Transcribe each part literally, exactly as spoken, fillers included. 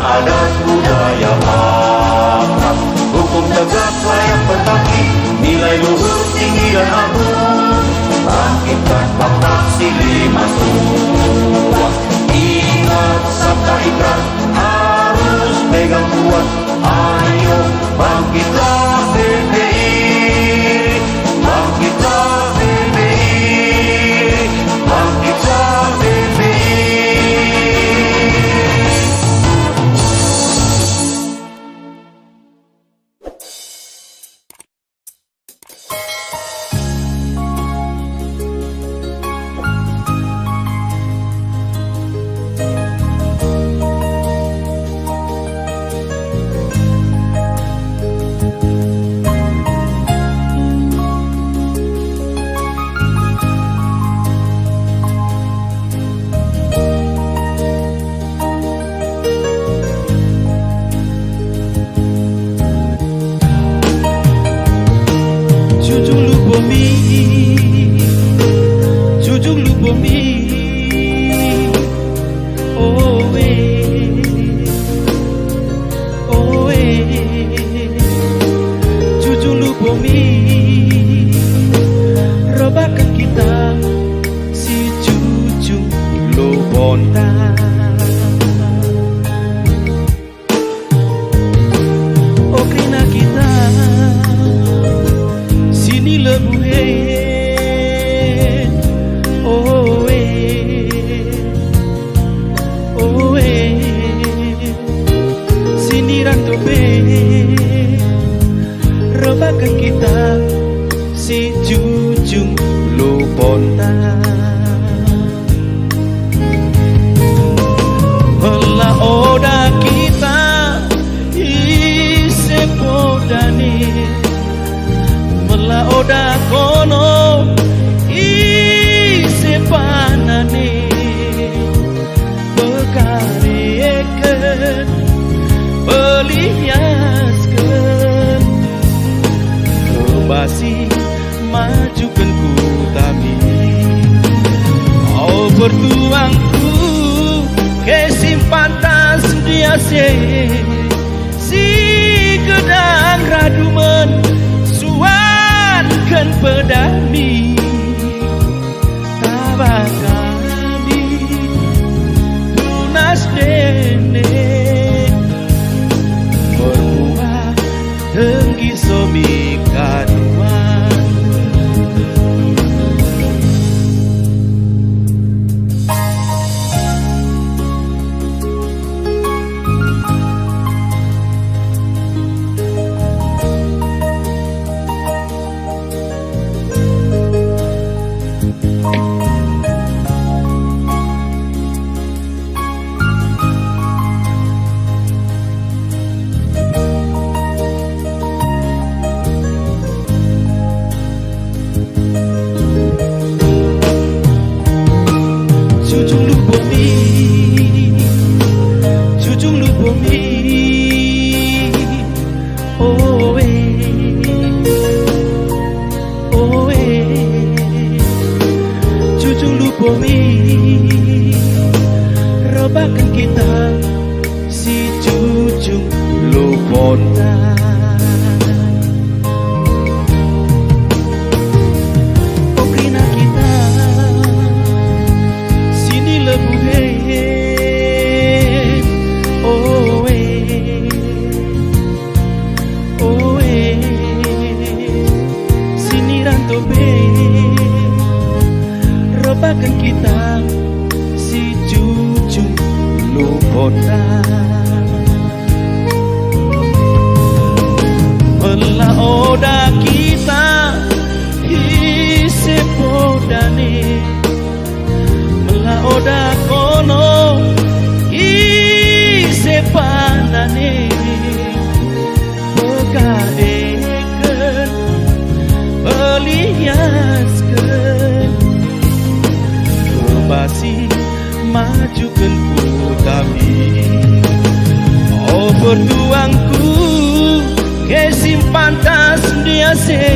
Adat budaya Batak, hukum tegak layak berbakti, nilai luhur tinggi dan agung. Bangkitkan Batak Silimasua, ingat sabda Ibrah harus pegang kuat. Ayo bangkitlah B P I, bangkitlah B P I, bangkitlah B P I. Jujung lupo mi, jujung lupo mi, oe, oe. Jujung lupo mi, robaken kita si jujung luponta. O kerina kita sini lebuhen, oe, oe, sini ranto pe, robaken kita si jujung luponta. Mella oda kita ise podane, mella oda kono ise panane, pekareken, peliasken, kebasi majuken kutami. O pertuangku, kesimpan tas diase, si gedang radumen suanken pedami. Taba kami tunas ndene, mermuah denggi somi kaduan. Jujung lupo mi, jujung lupo mi, oe, oe. Jujung lupo mi, robaken kita si jujung luponta. O kerina kita sini lebuhen, oe, oe, sini ranto pe, robaken kita si jujung luponta. Mella oda kita ise podane, mella oda kono ise panane, pekareken, peliasken, kebasi majuken kutami. O pertuangku, kesimpan tas diase,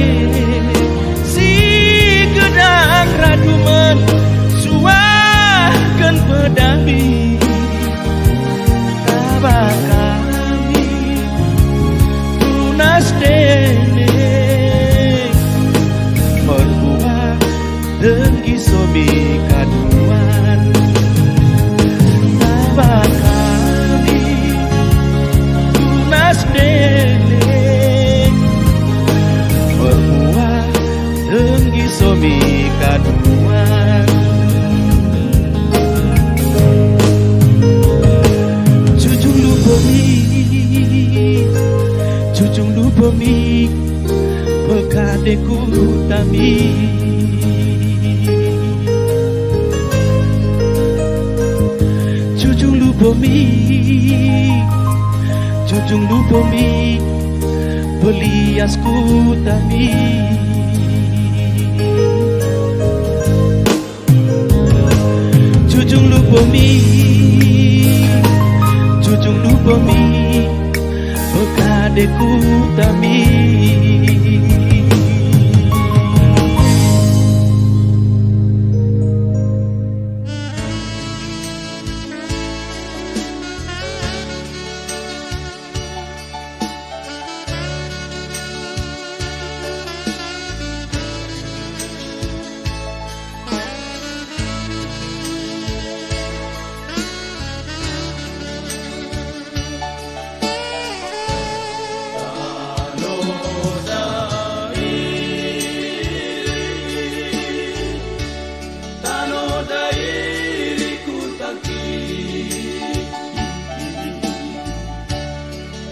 si gedang radumen suahken pedami. Taba Tunas dene, mertua denggi somi kaduan. Taba kami tunas dene, mertua denggi somi kaduan. Jujung lupo mi, jujung lupo mi, pekade kuta mi. Jujung lupo mi, jujung lupo mi, pelias kuta mi. Jujung lupo mi, jujung lupo mi, pekade kuta mi.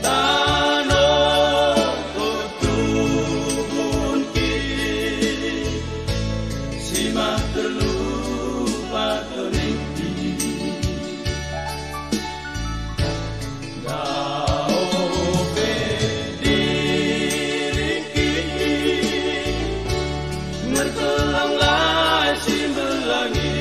Tano kutubunki, si ma terlupa terinti. Dao pe diringki, ngerkelang lai si mbelangi.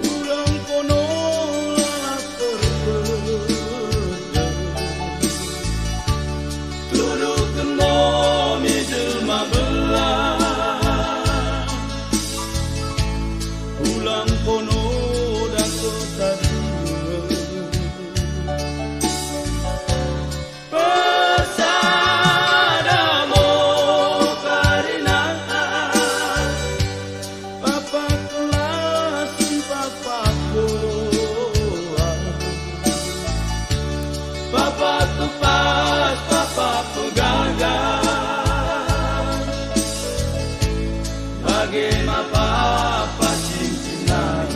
Ulang kono lalap terkejut, tuduhken mo mi jelma bela. Ulang kono dangko tadinget. Pesada mo karina, papa kelas, papa kuat, papa tupas, papa pegagan. Bage ma papa cincin nai.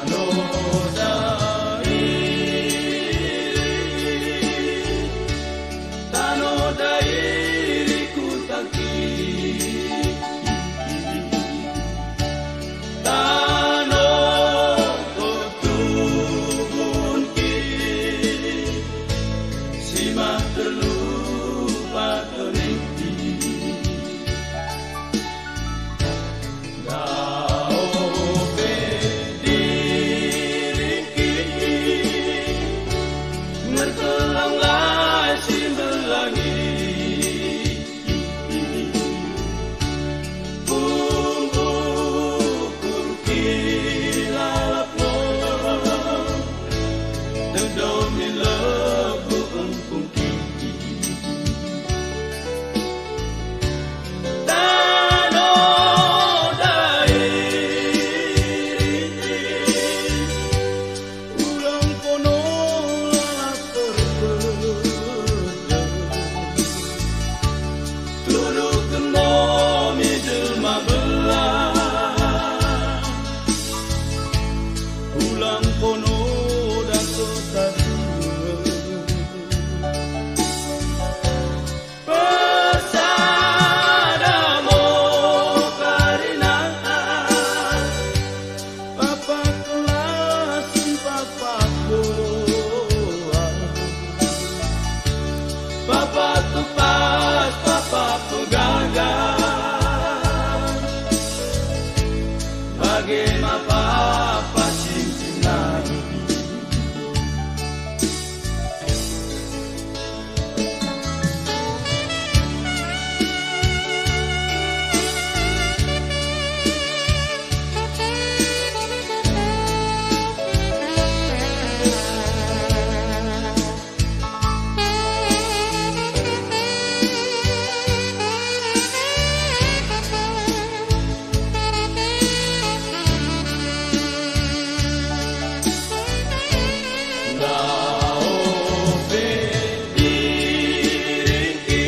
Tano Dairi, tano Dairi kutangki. Tano kotubunki, si ma terlupa tonengki. Dao pe diringki, merkelang lai si mbelangi. Pungkukku ki lalap mo, teddo mi lebbuk empungki. Tano Dairi, ulang kono lalap terpedem. Tuduhken mo mi jelma bella, ulang kono dakota due. Persada mo karina, papa kelas, papa koa, papa tupas, papa pegagan, bage ma papa sinsina. Dao pe diringki,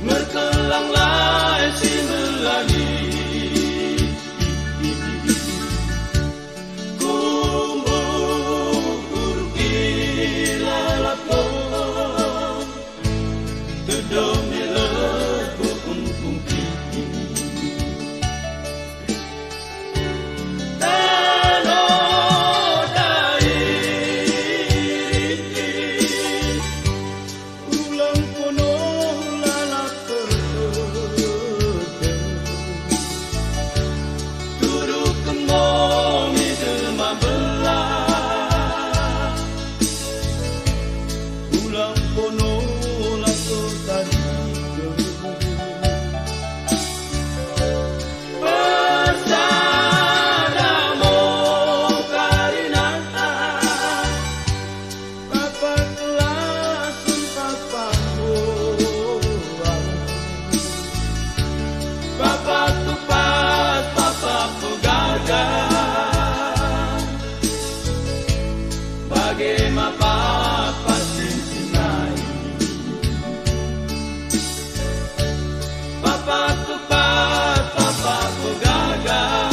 merkelang lai si mbelangi. Kumbukur ki lalap mo, teddo mi lebbuk empungki. Tano Dairi, ulang kono lalap terpedem. Tuduhken mo mi jelma bella, ulang kono lalap terpedem. Persada mo karina, papa kelas, papa koa, papa tupas, papa pegagan, bage ma papa sinsina i. Papa tupas, papa pegagan,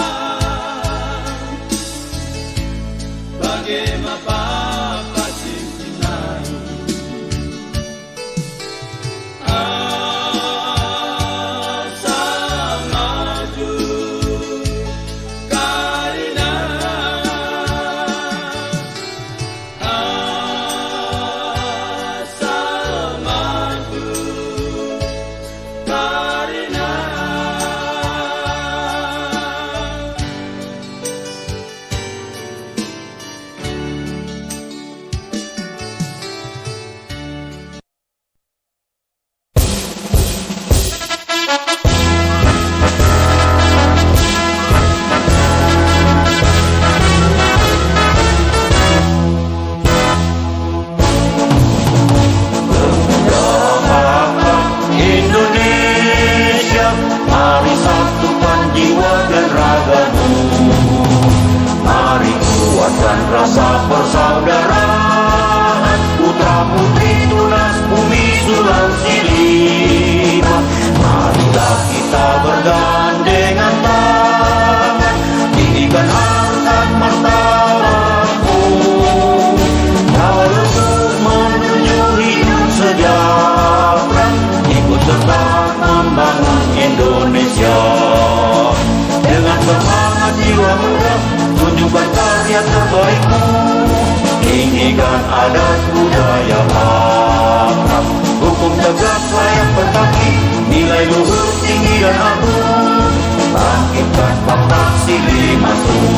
bage ma papa sinsina i. Asa maju karina, asa maju karina. Karya terbaikmu, tinggikan adat budaya Batak. Hukum tegak layak berkaki, nilai luhur tinggi dan agung. Bangkitkan Batak Silimasuk.